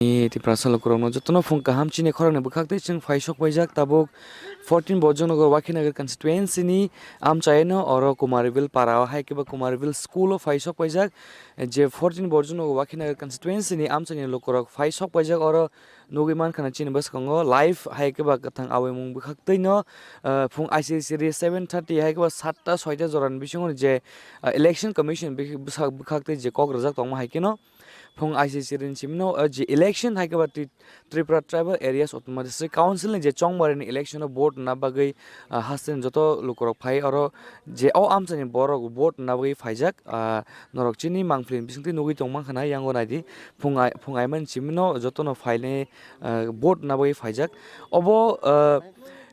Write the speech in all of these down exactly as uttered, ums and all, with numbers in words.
Ni Tiprasa lukurokno jotono phung kaham chini khoroknwi bwkhaktwi chwng phai sok paijak tabuk fourteen Bojongnagar Wakhinagar constituency ni amchaino oro Kumarbil para o hai khe ba Kumarbil school o phai sok paijak je fourteen Bojongnagar Wakhinagar constituency ni amchaini lukurok phai sok paijak oro nugwi mankha na chini bwskango live hai khe ba kwthang awaimung bwkhaktwi no ah, phung I C C ri seven thirty hai khe ba satta soita jorani bisingo je ah, election commission bwkhaktwi je kok rwjak tongma hai kheno Phung I C C rini simino, o je election hai khe ba Tri-, Tripura Tribal Areas Autonomous District Council ni je chongmari ni election o vote na bagwi, ah, haste ni joto lukurok phai oro je o amchai ni borok vote na bagwi phaijak, ah, norok chini mangpili ni bisingtwi nugwi tong mankha na yango naidi phung ai-, phung aimani simino joto no phainai, ah, vote na bagwi phaijak. Obo, ah,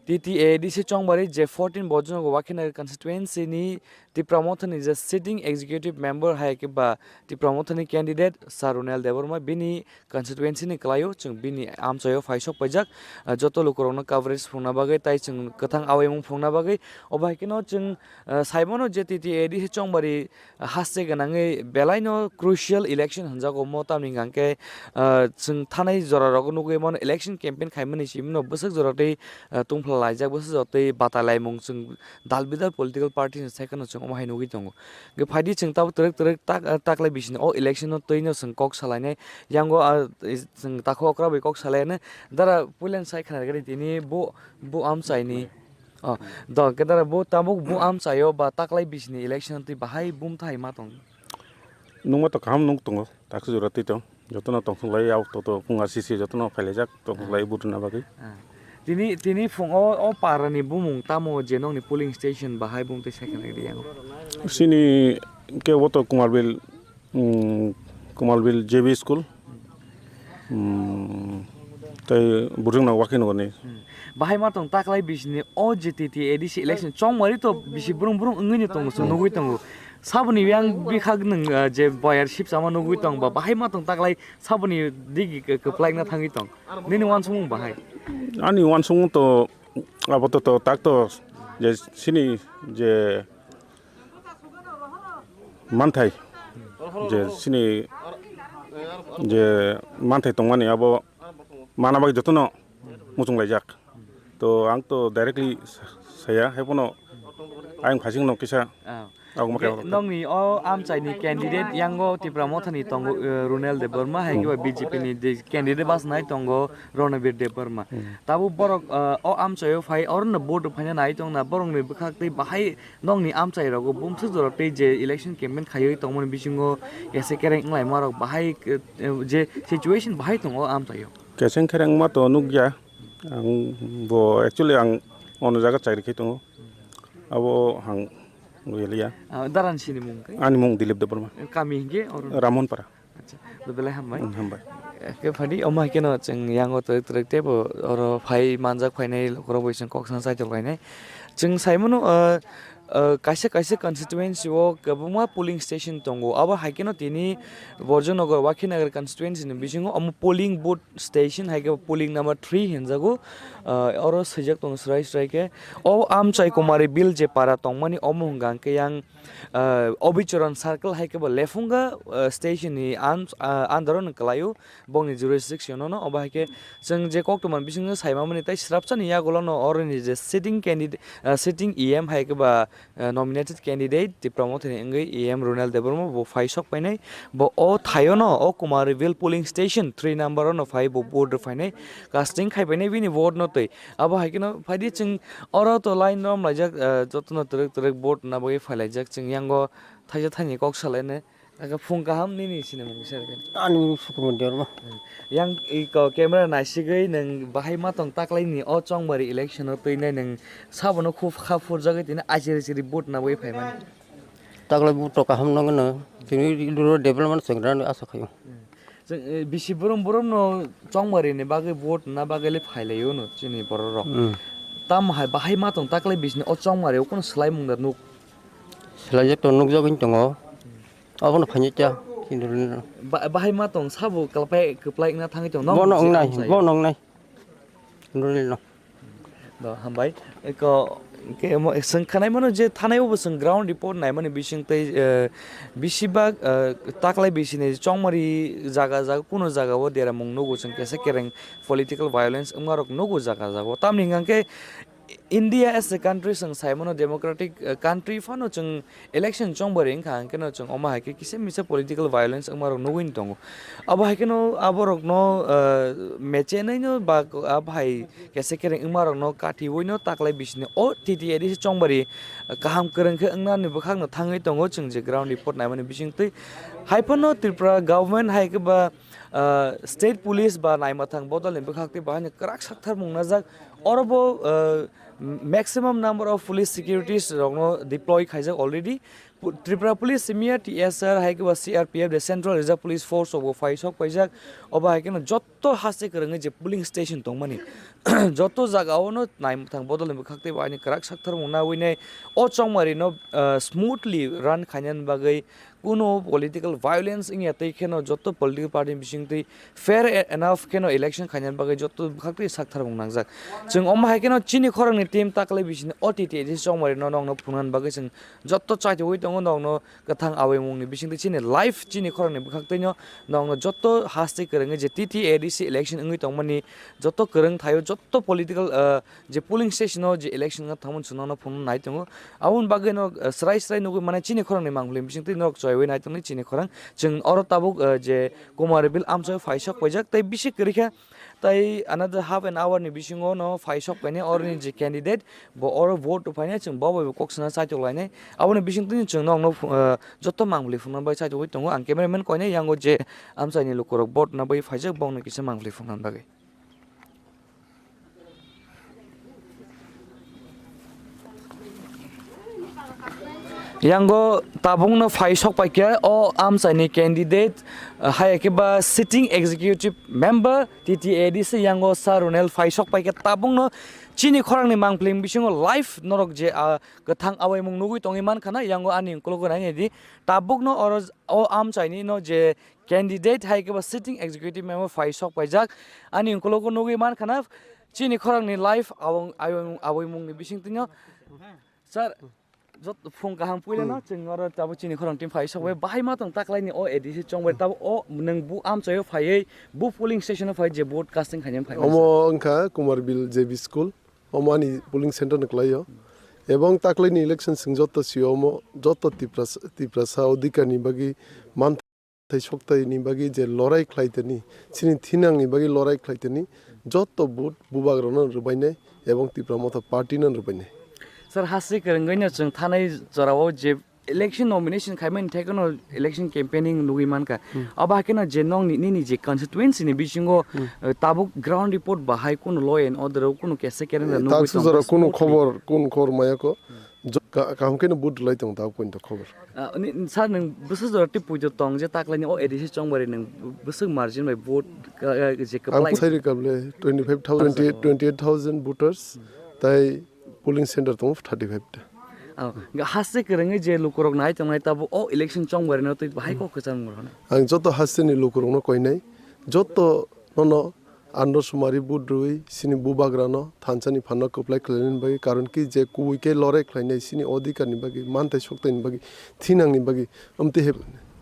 T T A D C chongmari je fourteen Bojongnagar Wakhinagar constituency ni Tipra Mothani je sitting executive member hai khe ba Tipra Mothani candidate Sir Ronel Debbarma bini constituency ni kwlaio chwng bini amchaio phai sok paijak, ah, joto lukurokno coverage phungna bagwi tai chwng kwthang awaimung phungna bagwi. Obo hai kheno chwng, ah, saimano je T T A D C chongmari, ah, haste gwnangwi belaino crucial election hwnjago mo tamni hwnkhe, ah, chwng thanai jorarok nugwi mano election campaign khaimani simino bwswk jora tei, ah, tungphla laijak bwswk jora tei batai laimung chwng dal bidal political party ni sai kheno chwng omo hai nugwi tongo. Hwnkhe phaidi chwng tabuk twrwk twrwk tak, taklai bisini o election no twi no chwng kok salainai. Yango, ah, chwng takhuk okra bai kok salainai. Dara puilan sai khna rwgani tini bo, bo amchaini. Oh, do, hwnkhe dara bo tabuk bo amchaio ba taklai bisini election no twi bahai bumthai ma tong. Nungma to kaham nung tongo, takhuk jora twi tong. Jotono tongthok lai, yauk tongthok, phunga sisi jotono phailaijak, tongthok lai vote rwna bagwi. Ah. Tini, tini phung o, o para ni bumung tamo je nokni polling station bahai bumtwi sai khna rwdi yango? Sini khe o to Kumarbil, mm, Kumarbil J B school. Mm, tei Burjongnagar Wakhinagar ni. Hmm. Bahai ma tong taklai bisini o je T T A D C election chongmari to bisi brung brung wngwi no tongo, chwng nugwi tongo. Saboni yang bikhak nwng, ah, je boyar sipsama nugwi tong ba, bahai ma tong taklai saboni digi k-, kwplaikna thangwi tong. Nini uansukmung bahai? Ani uansukmung to abo to, to tak to je sini je manthai je sini je manthai tongmani abo mana bagwi jotono muchung laijak. To ang to directly sa-, saya, hai phano ayang phasing no kisa. Ah. Ang ma khe nokni o amchaini candidate yango Tipra Mothani tongo, eh, Ronel Debbarma, hai khe ba B J P ni de-, candidate bwsnai tongo Ronobir Debbarma. Hmm. Tabuk borok, eh, o amchaio phai orono vote rw phaina nai tongna borokni bwkhak tei bahai nokni amchai rogo bumswk jora tei je election campaign khaiwi tongmani bisingo ese kereng wnglaima rok bahai, eh, je situation bahai tongo o amchaio. Keseng kereng ma to nukya. Ang bo actually ang ono jaga chakri khai tongo. Abo ang nukya liya. Ah, daran sini mung khe? Ani mung Dilip Debbarma. Kami hingke oro? Ramonpara. Acha, do belai hambai. Hmm, hambai. Ke phadi omo hai keno chwng yango twrwk twrwk tebo oro phai manjak phainai lukurok bai chwng kok sana saitok lainai. Chwng saimano, ah, ah, kaisa kaisa constituency o kwbangma polling station tongo. Abo hai keno tini Borjongnagar Wakhinagar constituency ni bisingo omo polling booth station hai khe polling number three hinjago, ah, oro swijak tongo srai srai khe. O amchai Kumari Bill je para tongmani omo hwnka hwnkhe yang, ah, Obichoron Circle hai khe bo Lefunga, ah, station ni an-, ah, under o no kwlaio bongni jurisdiction o no. Obo hai khe chwng je koktwma bisingo saimamani tei srapsani yagulo no oroni je sitting candidate, ah, sitting E M hai khe ba, ah, nominated candidate Tipra Mothani wngwi E M Ronel Debbarma bo phai sok painai. Bo o thaio no o Kumari Bill polling station three number o no phai bo vote rw phainai, casting khai painai bini vote no twi. Abo hai kheno phaidi chwng oro to line rom laijak, ah, jotono twrwk twrwk vote na bagwi phai laijak chwng yango thaisa thaini kok salainai. Aka phung kaham nini sinimung kisa rwgwi. Ani mung Sukumar Debbarma. Hmm. Yang iko camera naisigwi nwng bahai ma tong taklaini o chongbari election o twinai nwng sabono khub kha phurjagwi tini achiri chiri vote nabwi phaimani. Taklai vote to kaham nangno tini duro development swngrani asa khaio. Hmm. Chwng, eh, bisi borom borom no chongbari ni bagwi vote na bagwi le phailaio no chini borok rok. Hmm. Tam hai bahai ma tong taklai bisini o chongbari o kono swlaimung da nuk. Swlaijak to nukjagwi tongo. Abono phainai cha, Indrolino. Ba-, bahai ma tong sabo kwplai, kwplai wngna thangwi tong, no? Bono wngnai, bono wngnai. Indrolino. Do, hambai. Eko, Hwnkhe omo chwng khwnaimano je thanai o bo chwng ground report naimani bising tei, eh, bisibak, eh, taklai bisini chongmari jaga jaga kuno jaga o deramung nugo chwng kesa kereng political violence wngmarok nugo jaga jaga o. Tamni hwnkhe India as a country chwng saimano democratic, eh, country phano chwng election chongbari wngkha, hwnkhe no chwng omo hai khe kisa misa political violence wngmarok nugwi tongo. Abo hai kheno aborokno, eh, mechenwi no ba abo hai kesa kereng wngmarokno kathiwi no taklai bisini o T T A D C chongbari, eh, kaham kwrwng khe wngnani bwkhakno thangwi tongo chwng je ground report naimani bisingtwi. Hai phano Tripura government hai khe ba, eh, state police ba naima thang bodolni bwkhaktwi bahaino kwrak sakthar mung najak. Oro bo, eh, maximum number of police securities rokno deploy khaijak already. Pu-, Tripura Police simiya T S R hai khe ba C R P F de Central Reserve Police Force rok bo phai sok paijak. Obo hai kheno jotto haste kwrwngwi je polling station tongmani jotto jaga o no naimwthang bodol ni bwkhak tei bo aini kwrak sakthar mung nawi nai o chongmari no, ah, smoothly run khainani bagwi kuno political violence wngya tei kheno jotto political party ni bisingtwi fair e-, enough kheno election khainani bagwi jotto bwkhaktwi sakthar mung nangjak. Chwng omo hai kheno chini khorangni team taklai bisini O T T A D C chongmari no nokno phunuknani bagwi chwng jotto chaitugwi tongo, nokno kwthang awaimungni bisingtwi chini live chini khorangni bwkhaktwino nokno jotto haste kwrwngwi je T T A D C election wngwi tongmani jotto kwrwng thaio, jotto political, ah, je polling station o je election wngna thangmani chwng nokno phunukna nai tongo. Aboni bagwino, ah, srai srai nugwi mane chini khorangni mangpili bisingtwi norok choiwi nai tongni chini khorang. Chwng oro tabuk, ah, je Kumar Bill amchoi phaisok paijak tei bisi kwrwikha, tei another half an hour ni bisingo no phaisok painai oroni je candidate bo oro vote rwphainai, chwng bo bai bo kok sana chaitok lainai. Aboni bisingtwi chwng nokno, ah, jotto mangpili phunukna bai chaitogwi tongo. Ang cameraman koinai yango je amchaini lukurok vote na bai phaijak bokno kisa mangpili phunukna bagwi. Yango tabukno phai sok paikha o amchaini candidate, ah, hai khe ba sitting executive member T T A D C yango Sir Ronel phai sok paikha tabukno chini khorangni mangpili bisingo live norok je, ah, kwthang awaimung nugwi tongwi mankha na yango ani ukulukgo nainai di tabukno oro o amchaini no je candidate hai khe ba sitting executive member phai sok paijak ani ukulukgo nugwi mankha na chini khorangni live awang-, awang-, awaimungni bisingtwino. Sir, jot-, phung kaham puilano chwng oro tabuk chini khorang team phai sok bai bahai ma tong taklaini o A D C chongbai tabuk o nwng bu amchaio phaiwi bu polling station o phai je vote casting khainani phai. Omo wngkha Kumar Bill J B School, omo ani polling center ni kwlaio. Ebong taklaini election chwng joto sio omo joto Tiprasa, Tiprasa odhikar ni bagwi man thai soktai ni bagwi je lorai khlai tani, chini thinang ni bagwi lorai khlai tani, joto vote bubagrano rwbainai ebong Tipra Motha Party no rwbainai. Sir, hastri kwrwngwi no chwng thanai jorao je election nomination khaimani thai kheno election campaigning nugwi mankha. Hmm. Abo hakhe no je nokni nini je constituency ni bisingo, hmm, eh, tabuk ground report bahai kunu law and order o kunu kesa kereng da nugwi tong jora kunu smoothly khobor, kunu khobor maya ko. Jo-, ka-, kaham khe no vote rwlai tong tabuk poito khobor. Ah, ni, sir, nwng bwswk jora tei poito tong je taklaini o A D C chongbari nwng bwswk margin bai vote ka, ka, je kwplai? Ang sai rwkha bwle twenty five thousand, twenty, twenty eight thousand voters, tai polling center tongo thirty five ta. Oh, ga haste kwrwngwi je lukurok nai tongnai tabuk o election chongbari no twi bahai kok kwchang wngmano. Ang joto haste ni lukurok no koinai, joto nono Andro sumari vote rwui sini bubagrano thansa ni phanno kwplai khlainani bagwi, karon ki je kubui khe lorai khlainai sini odhikar ni bagwi, manthai soktai ni bagwi, thinang ni bagwi, amtwi he.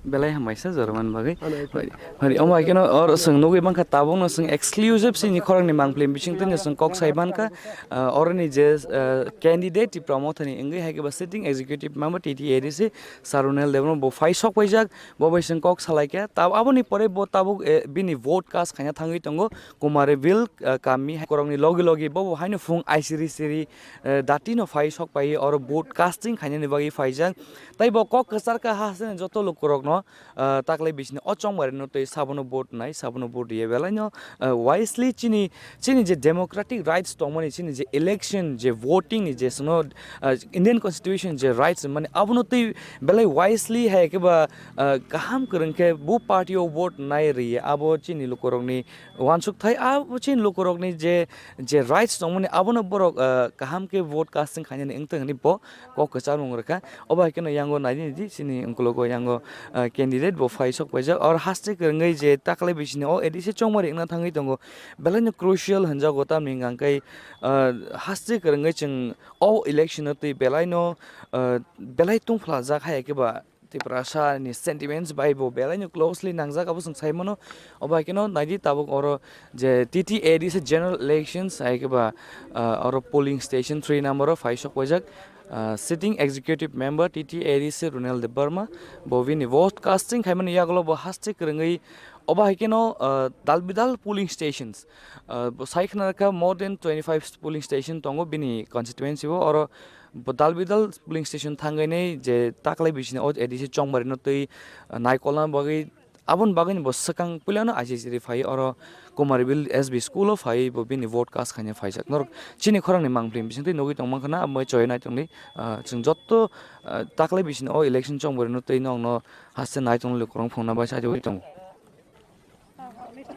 Belai hambai sa jorman bagwi. Ano, ano. Hari, hari, omo hai kheno oro chwng nugwi mankha tabukno chwng exclusive sini khorang ni mangpili bising twino chwng kok sai mankha, ah, oroni je, ah, candidate Tipra Motha ni wngwi hai khe ba sitting executive member T T A D C Sir Ronel Debbarma bo phai sok paijak, bo bai chwng kok salai kha. Tab-, aboni pore bo tabuk, eh, bini vote cast khaina thangwi tongo. Kumar Bill, ah, kami hai korokni logi logi bo, bo haino phung aisiri siri, eh, dati no phai sok pai oro vote casting khainani bagwi phaijak. Tai bo kok kwchar kha ha sini joto lukurokno, ah, taklai bisini o chongmari no tei sabono vote nai, sabono vote riya belai no, ah, wisely chini, chini je democratic rights tongmani, chini je election, je voting ni je sino, ah, Indian Constitution je rights mani abono tei belai wisely hai khe ba, ah, kaham kwrwng khe bo party o vote nai riya abo chini lukurokni wansuk thai, a chini lukurokni je, je rights tongmani abono borok, ah, kaham khe vote casting khainani wngtong hinwi bo kok kwchar mung rwkha. Obo hai kheno yango naidi naidi chini unkulugo yango, ah, candidate bo phai sok paijak. Oro haste kwrwngwi je taklai bisini o A D C chongmari wngna thangwi tongo, belaino crucial hwnjago, tamni hwnkha khe, ah, haste kwrwngwi chwng o election-o twi belaino, ah, belai tungphlajak, hai khe ba Tiprasa ni sentiments bai bo belaino closely nangjak, abo chwng sai mano. Obo hai kheno naidi tabuk oro je T T A D C general elections hai khe ba, ah, oro polling station three number o phai sok paijak, ah, sitting executive member T T A D C Runel Debbarma, bo bini vote casting khaimani yagulo bo haste kwrwngwi obo hai kheno, ah, dal bidal polling stations, ah, bo sai khna kha more than twenty five polling station tongo bini constituency o. Oro bo dal bidal polling station thangwi nai je taklai bisini o A D C chongmari no twi, ah, naikolna bagwi, aboni bagwi bo swkang puilano I C C ri phai oro Kumaribil S B school o phai bo bini vote cast khaina phaijak. Norok chini khorang ni mangpli bising twi nugwi tong mankha na, abo choi nai tongni, ah, chwng jotto, ah, taklai bisini o election chongmari no twi nokno haste nai tongli korong phungna bai sajagwi tongo.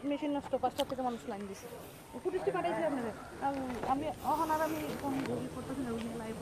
Machine নষ্ট, পাঁচটা থেকে মানুষ লাইন দিছে। ফুটেজটি পাঠাইছি আপনাদের। আমি অখন আর আমি ফোন করতেছি না, ওই লাইভ।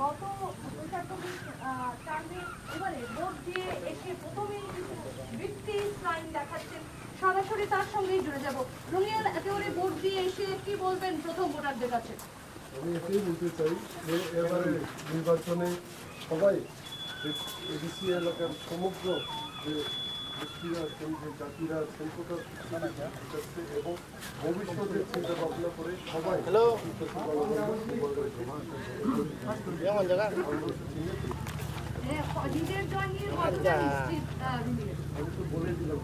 গত বৈশাখ, আহ, term-এ এবারে ভোট দিয়ে এসে প্রথমেই কিন্তু বৃত্তি স্লাইন দেখাচ্ছেন। সরাসরি তার সঙ্গেই জুড়ে যাব। রুমিয়াল একেবারে ভোট দিয়ে এসে কি বলবেন প্রথম ভোটারদের কাছে? আমি এটাই বলতে চাই যে এবারে নির্বাচনে সবাই এডিসি এলাকার সমগ্র যে গোষ্ঠীরা আছেন, যে জাতিরা আছেন, তথা এবং ভবিষ্যতের চিন্তা ভাবনা করে সবাই হ্যালো। নিজের জয় নিয়ে কতটা নিশ্চিত, আহ, রুমিয়াল? আমি তো বলে দিলাম,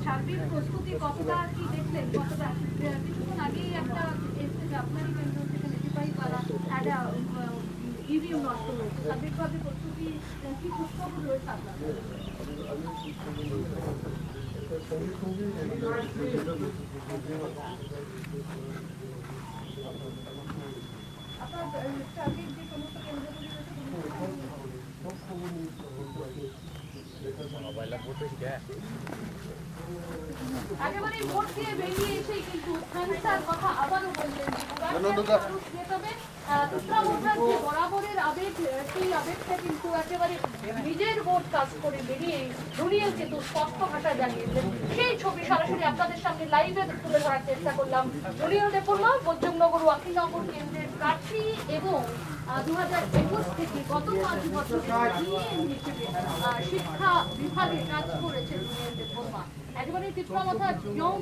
সার্বিক প্রস্তুতি কতটা কি দেখলেন, কতটা? আহ, কিছুক্ষণ আগেই একটা এসছে যে আপনারই কেন্দ্র সেখানে সিপাহীপাড়া একটা, আহ, ইভিএম নষ্ট হয়েছে। সার্বিকভাবে প্রস্তুতি, আহ, কি খোঁজখবর রয়েছে আপনার? একেবারে ভোট দিয়ে বেরিয়ে এসেই কিন্তু সেন্সার কথা আবারও বললেন ত্রিপুরা। মানুষ যেভাবে, আহ, ত্রিপুরা ভোটার যে বরাবরের আবেগ, আহ, সেই আবেগটা কিন্তু একেবারে নিজের ভোট কাজ করে বেরিয়ে রুমিয়াল কিন্তু স্পষ্ট ভাষায় জানিয়েছেন। সেই ছবি সরাসরি আপনাদের সামনে লাইভে তুলে ধরার চেষ্টা করলাম। রুমিয়াল দেববর্মা, মজ্জুমনগর ওয়াকিলনগর কেন্দ্রের প্রার্থী এবং, আহ, দু হাজার একুশ থেকে গত পাঁচ বছর ডিএম হিসেবে, আহ, শিক্ষা বিভাগে কাজ করেছেন রুমিয়াল দেববর্মা। একেবারে ত্রিপুরা মথার ইয়ং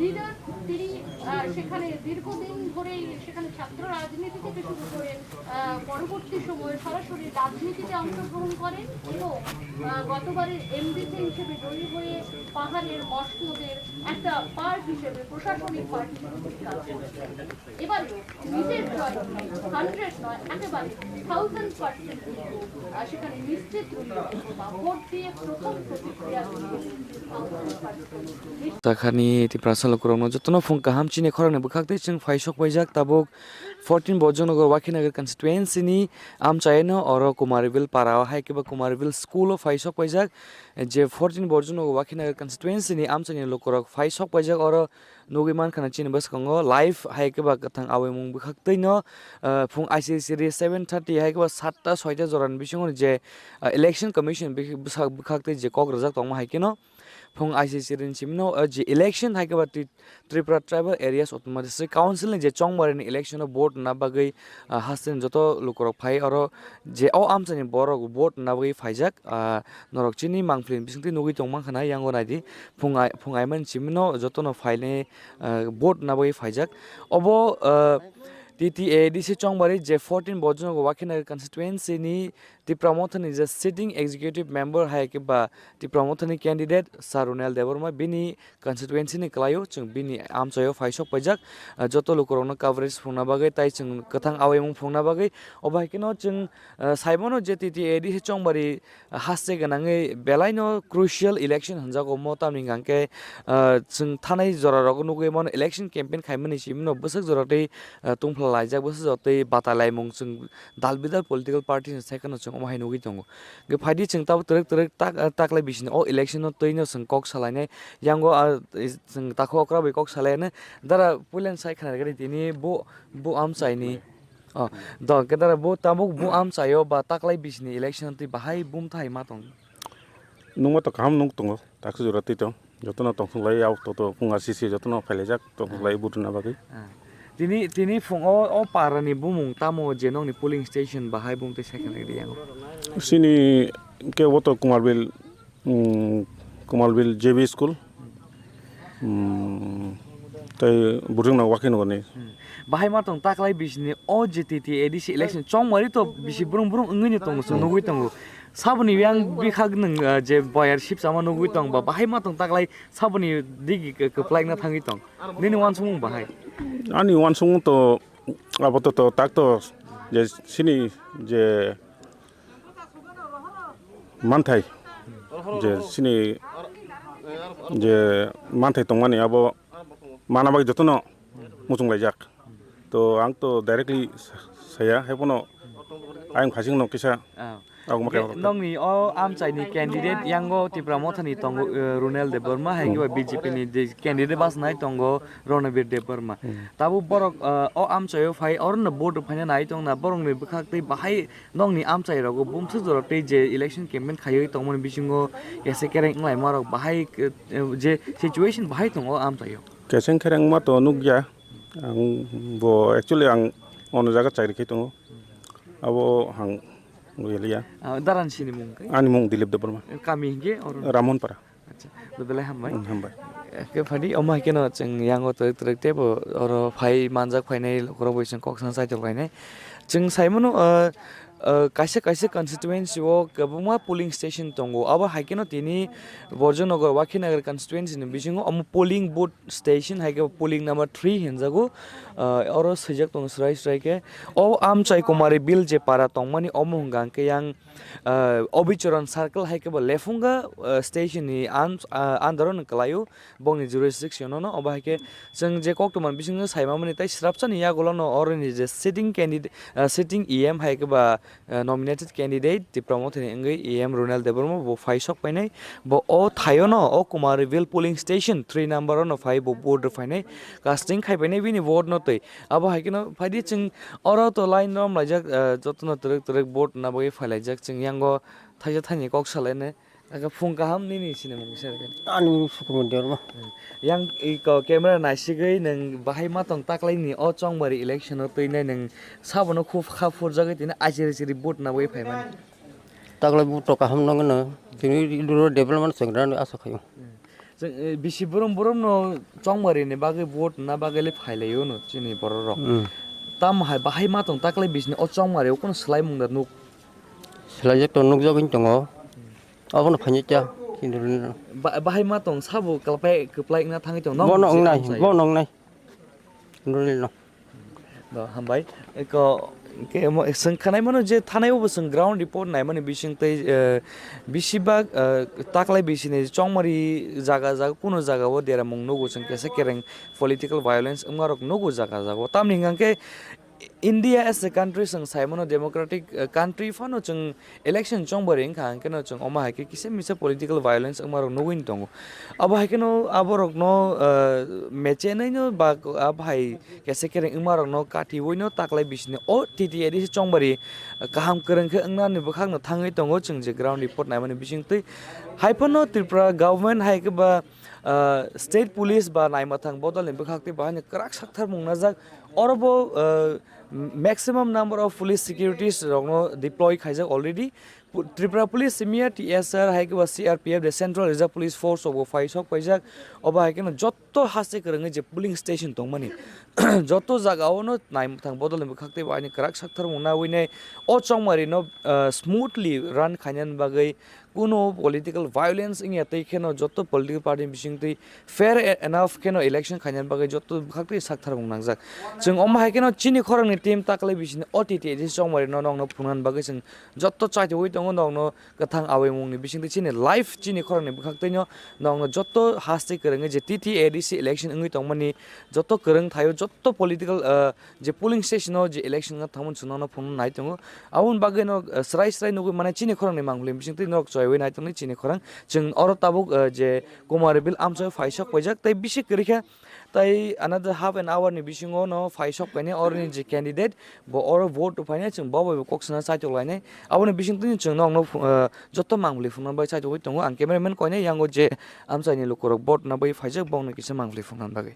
লিডার তিনি, আহ, সেখানে দীর্ঘদিন ধরেই সেখানে ছাত্র রাজনীতি থেকে শুরু করে, আহ, পরবর্তী সময়ে সরাসরি রাজনীতিতে অংশগ্রহণ করেন এবং, আহ, গতবারের এমডিসি হিসেবে জয়ী হয়ে পাহাড়ের মসনদের একটা পার্ট হিসেবে, প্রশাসনিক পার্ট হিসেবে তিনি কাজ করেন। এবারেও নিজের জয় হান্ড্রেড নয়, একেবারে থাউজেন্ড পার্সেন্ট কিন্তু, আহ, সেখানে নিশ্চিত রুমিয়াল দেববর্মা। ভোট দিয়ে প্রথম প্রতিক্রিয়া রুমিয়াল Debbarma. Takhani Tiprasa lukurokno jotono phung kaham chini khoroknwi bwkhaktwi chwng phai sok paijak tabuk fourteen Bojongnagar Wakhinagar constituency ni amchaino oro Kumarbil para o hai khe bo Kumarbil school o phai sok paijak je fourteen Bojongnagar Wakhinagar constituency ni amchaini lukurok phai sok paijak oro nugwi mankha na chini bwskango live hai khe ba kwthang awaimung bwkhaktwino ah, phung I C C ri seven thirty hai khe ba satta soita jorani bisingo je ah, election commission bwkhaktwi je kok rwjak tongma hai kheno phung I C C ri ni simino ah, je election hai khe ba Tri- Tripura Tribal Areas Autonomous District Council ni je chongmari ni election o vote na bagwi ah, hasteni joto lukurok phai oro je o amchaini borok vote na bagwi phaijak ah, norok chini mangpili ni bisingtwi nugwi tongma khana yango naidi phung ai- phung aimani simino jotono phainai ah, vote na bagwi phaijak obo ah, T T A D C chongmari je fourteen Bojongnagar Wakhinagar constituency ni Tipra Mothani je sitting executive member hai khe ba Tipra Mothani candidate Sir Ronel Debbarma bini constituency ni kwlaio chwng bini amchaio phai sok paijak ah, joto lukurokno coverage phungna bagwi tai chwng kwthang awaimung phungna bagwi obo hai kheno chwng ah, saimano je T T A D C chongmari haste gwnangwi belaino crucial election hwnjago omo tamni hwnkhe ah, chwng thanai jorarok nugwi mano election campaign khaimani simino bwswk jorok tei ah, tungphla laijak bwswk jorok tei batai laimung chwng dal bidal political party ni side kheno chwng omo hai nugwi tongo. Hwnkhe phaidi chwng tabuk twrwk twrwk tak taklai bisini o election no twino chwng kok salainai yango ah, chwng takhuk okra bai kok salainai dara puilani side khna rwgani tini bo bo amchaini Oh, do kedara bo tabuk bo amchaio ba taklai bisini election twi bahai bumthai ma tong. Nungma to kaham nung tongo, taksi jora twi tong. Jotono tongthok lai, yao to to phunga sisi jotono phailaijak tongthok lai vote rwna bagwi. Ah. Tini tini phung o o para ni bumung tamo je nokni polling station bahai bumtwi sai khna rwdi yango. Sini ke o to Kumarbil, mm, Kumarbil J B school. Hmm, tei bujwkno wakhe nukgo ni. Hmm. Bahai ma tong taklai bisini o J T T A D C election chongmari to bisi brum brum wngwi no tongo, chwng nugwi tongo. Saboni yang bikhak nwng, ah, je boyar sip sama nugwi tong ba, bahai ma tong taklai saboni digi k-, kwplaikna thangwi tong. Nini wansukmung bahai? Ani wansukmung to abo to, to tak to je sini je manthai je sini je manthai tongmani abo mana bagwi jotono muchung laijak. To ang to directly saya, hai phano ayang khasing no kisa Ah. Ang ma khe Nokni o amchaini candidate yango Tipra Mothani tongo, eh, Ronel Debbarma, hai kiba B J P ni je candidate basnai tongo Ronabir Debbarma. Hmm. Tabuk borok, eh, o amchaio phai, orono vote rwphaina nai tongna, borokni bwkhak tei bahai nokni amchai rogo bumswk jorok tei je election campaign khaiwi tongmani bisingo kaisa kereng wnglaima rok bahai, eh, je situation bahai tongo o amchaio. Keseng kereng ma to nukya, ang bo actually ang ono jaga chakri khai tongo, abo ang nukya liya. Ah, daran sini mung kai? Ani mung Dilip Debbarma. Kami hingke oro? Ramonpara. Acha, belai hambai. Hmm, hambai. Ke phadi, omo hai keno chwng yango twrwk twrwk tebo oro phai manjak phainai, lukurok bai chwng kok sana saitok lainai. Chwng saimano, ah, ah, kaisa kaisa constituency o kwbangma polling station tongo. Abo hai keno tini Borjonogo Wakhinagar constituency ni bisingo omo polling booth station hai khe polling number three hinjago. Ah, oro swijak tongo swrai swrai khe. O Amchai Kumari Bill je para tongmani omo hwnka hwnkhe yang ah, Obichoron Circle hai khe bo Lefunga, ah, station ni an-, ah, under o no kwlaio, bongni jurisdiction o no, obo hai khe chwng je koktwma bisingo saimamani tei swrapsani yagulo no oroni je sitting candidate, ah, sitting E M hai khe ba, ah, nominated candidate Tipra Mothani wngwi E M Ronel Debbarma bo phai sok painai, bo o thaio no o Kumari Bill polling station three number o no phai bo vote rw phainai, casting khai painai bini vote no twi. Abo hai kheno phaidi chwng oro to line rom laijak, ah, jotono twrwk twrwk vote na bagwi phailaijak chwng yango thaisa thaini kok salainai. Aga phung kaham nini sinimung kisa rwgani. Ani mung Sukumar Debbarma. Hmm. Yang i ko camera naisigwi nwng bahai ma tong taklaini o chongmari election o twinai nwng sabono khub kha phurjagwi tini achiri chiri vote na bagwi phaimani. Taklai vote to kaham nangno tini duro development chwng rani asa khaio. Hmm. Chwng, eh, bisi brum brum no chongmari ni bagwi vote na bagwi le phai lai o no chini borok rok. Hmm. Tamo hai bahai ma tong taklai bisini o chongmari o kono swlai mung da nuk. Swlaijak to nukjagwi tongo. Abono phaini cha. Ba-, bahai ma tong sabo kwplai, kwplai wngna thangwi tong. Bono wngnai, bono wngnai. Nuril no. Do, hambai. Eko, Hwnkhe omo chwng khwnaimano je thanaibo bo chwng ground report naimani bisingtwi, eh, bisibak, eh, taklai bisini chongmari jaga jaga kuno jagao deramung nugo chwng kesa kereng political violence wngmarok nugo jaga jagao. Tamni hwnkhe India as a country chwng saimano democratic, eh, country phano chwng election chongbari wngkha, hwnkhe no chwng omo hai khe kisa misa political violence wngmarok nugwi tongo. Abo hai kheno aborokno, eh, mechenwi no ba abo hai kesa kereng wngmarokno kathiwi no taklai bisini o T T A D C chongbari, eh, kaham kwrwng khe wngnani bwkhakno thangwi tongo chwng je ground report naimani bisingtwi. Hai phano Tripura government hai khe ba, eh, state police ba naimathang bodolni bwkhaktwi bo haino kwrak sakthar mung najak. Oro bo, eh, maximum number of police securities rokno deploy khaijak already. Pu-, Tripura Police simiya T S R hai khe ba C R P F de Central Reserve Police Force rok bo phai sok paijak. Obo hai kheno jotto haste kwrwngwi je polling station tongmani jotto jagao no naimathang bodolni bwkhaktwi bo aini kwrak sakthar mung nawi nai o chongmari no, ah, smoothly run khainani bagwi kuno political violence wngya tei kheno jotto political party ni bisingtwi fair e-, enough kheno election khainani bagwi jotto bwkhaktwi sakthar mung nangjak. Chwng omo hai kheno chini khorangni team taklai bisini o T T A D C chongmari no nokno phunuknani bagwi chwng jotto chaithogwi tongo, nokno kwthang awaimungni bisingtwi chini live chini khorangni bwkhaktwino nokno jotto haste kwrwngwi je T T A D C election wngwi tongmani jotto kwrwng thaio, jotto political, ah, je polling station o je election wngkha thangmani chwng nokno phunukna nai tongo. Aboni bagwino, ah, srai srai nugwi mane chini khorangni mangpili bisingtwi norok choiwi nai tongdi chini khorang. Chwng oro tabuk, ah, je Kumari Bill amchoi phaisok paijak tei bisi kwrwi khe tei another half an hour ni bisingo no phaisok painai oroni je candidate bo oro vote rwphainai, chwng bo bai bo kok sana chaitok lainai. Aboni bisingtwi chwng nokno phu-, ah, jotto mangpili phunukna bai chaitogwi tongo. Ang cameraman koinai yango je amchaini lukurok vote na bai phaijak bokno kisa mangpili phunukna bagwi.